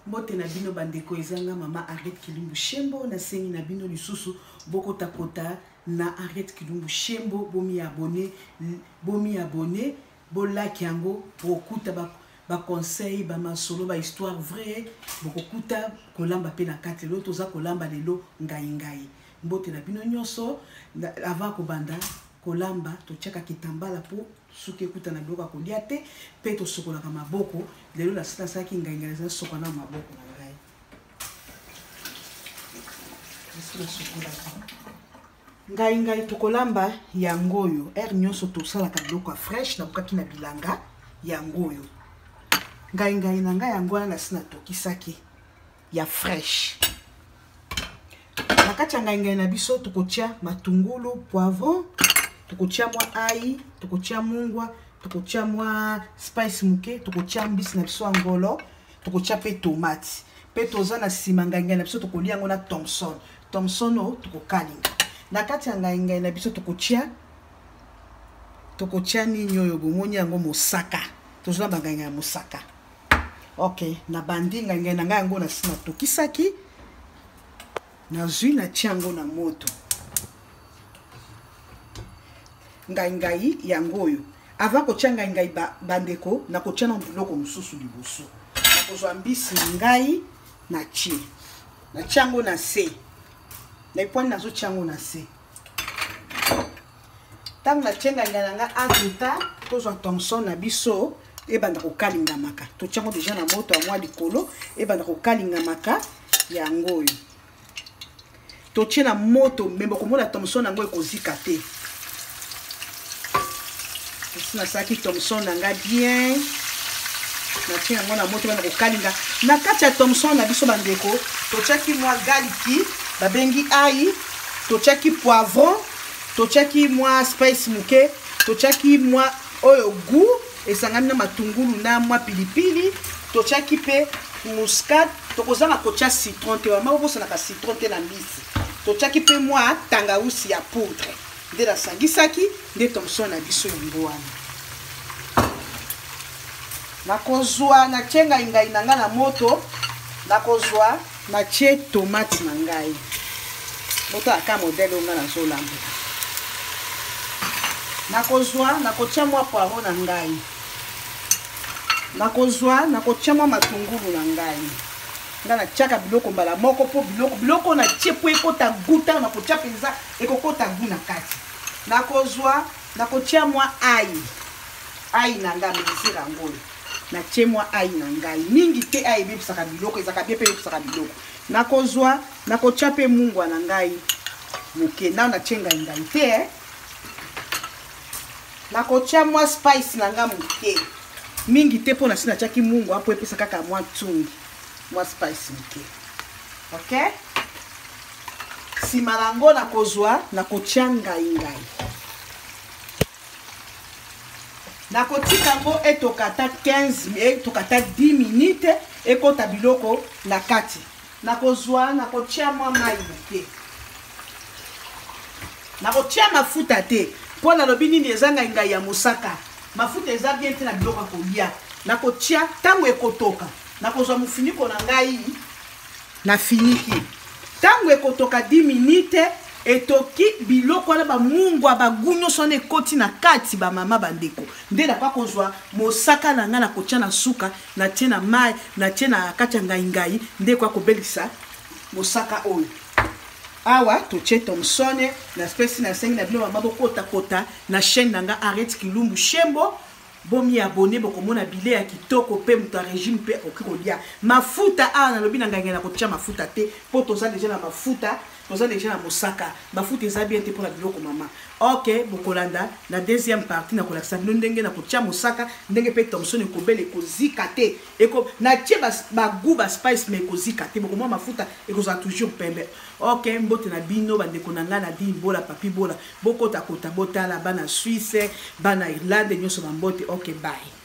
Mbote na bino bandeko, eza nga mama Henriette Kilumbu Shembo. Nasengi na bino lisusu bokotakota na Henriette Kilumbu Shembo, bomi abonner, bomi abonner, bolaki yango bokokuta ba ba conseil, ba masolo, ba histoire vraie, bokokuta kolamba pe na kati. Lelo toza kolamba lelo ngai ngai. Mbote na bino nyonso. Avant kobanda kolamba totiaka kitambala po soki ekuta na biloko ya kolia te, mpe tosokolaka maboko. Lelo nasalaki ngai ngai, nasokola na maboko na ngai, nasokolaki ngai ngai. Tokolamba yango oyo heure nyonso tosalaka biloko ya fresh, nabukaki na bilanga yango oyo ngai ngai na ngai yango wana nasi natokisaki ya fresh. Na kati ya ngai ngai na biso tokotia matungulu, poivron, tokotia mwa ai, tokotia mungwa, tokotia mwa spice moke, tokotia mbisi na biso ya ngolo, tokotia mpe tomate. Mpe toza na nsima ngai ngai na biso tokolia yango na thomson. Thomson oyo tokokalinga na kati ya ngai ngai na biso. Tokotia nini oyo bomoni yango mosaka, tozwa bangai ngai ya mosaka. Ok, nabandi ngai ngai na ngai yango nasi natokisaki, nazwi natia yango na moto. Ngai ngai yango oyo, avant kotia ngai ngai bandeko, nakotia na biloko mosusu liboso. Nakozwa mbisi na ngai, natie natia yango na se na epwani, nazotia yango na se. Ntango natie ngai ngai na ngai, entre tozwa thomson na biso ebanda kokalingamaka, totia yango deja na moto ya mwa likolo, ebanda kokalingamaka. Yango oyo totie na moto, me bokomona thomson yango ekozika te. Esi nasalaki thomson na ngai bien, natie yango na moto, bana kokalinga. Na kati ya thomson na biso bandeko, totiaki mwa galiki babengi ai, totiaki poivron, totiaki mwa spice moke, totiaki mwa oyo goût esangami na matungulu na mwa pilipili, totiaki mpe muscade. Tokozanga kotia citron te, mama bobosanaka citron te na mbisi. Totiaki mpe mwa tangausi ya poudre, nde nasangisaki nde thomson na biso yango wana. Nakozwa natie ngai ngai na ngai na moto, nakozwa natie tomate na ngai. Botala ka modele oyo ngai nazolamba. Nakozwa nakotia mwa poireau na ngai, nakozwa nakotia mwa matungulu na ngai. Ngai natiaka biloko mbala moko mpo biloko natie mpo ekota gu. Ntango nakotia mpenza ekokota gu na kati. Nakozwa nakotia mwa ai ai na ngai, mesure yango oyo natie mwa ai na ngai mingi te. Ai ebebisaka biloko, ezalaka bien mpe ebebisaka biloko. Nakozwa nakotia mpe mungwa na ngai moke, nao natie ngai ngai te, eh. Nakotia mwa spice na ngai moke, mingi te, mpo na si natiaki mungwa mpo epesa kaka mwa ntungi, mwa spice moke. Ok, nsima na yango nakozwa nakotia ngai ngai, nakotika yango etoka ata 15, etoka ata 10 minutes, ekota biloko na kati. Nakozwa nakotia mwa mai moke, nakotia mafuta te mpo nalobi nini, eza ngai ngai ya mosaka, mafuta eza bien te na biloko ya kolia. Nakotia ntango ekotoka, nakozwa mofiniko na ngai nafiniki. Ntango ekotoka 10 minutes, etoki biloko wana, bamungwa bagu nyonso wana ekoti na kati. Bamama bandeko, nde nakoka kozwa mosaka na ngai, nakotia na suka, natie na mai, natie na kati ya ngai ngai, nde ekoya kobelisa mosaka oyo. Awa totie thomson na spesi. Nasengi na bino mama bokotakota na chaîne na nga Henriette Kilumbu Shembo, bomi abonner, bokomona bile ya kitoko mpe moto ya régime mpe akoki kolia. Mafuta awa nalobi na ngai ngai nakotia mafuta te mpo toza deja na mafuta, toza deja na mosaka. Mafuta eza bien te mpona biloko mama. Ok, bokolanda na deuxième partie, nakolakisa bino ndenge nakotia mosaka, ndenge mpe thomson ekobela, ekozika te. Natie bagu ba spice, mais ekozika te, bokomona mafuta ekozala toujours pembe. Ok, mbote na bino bandeko na ngai, Nadine Bola, Papi Bola, bokotakota botala bana Suisse, bana Irlande nyonso, bambote. Ok, bye.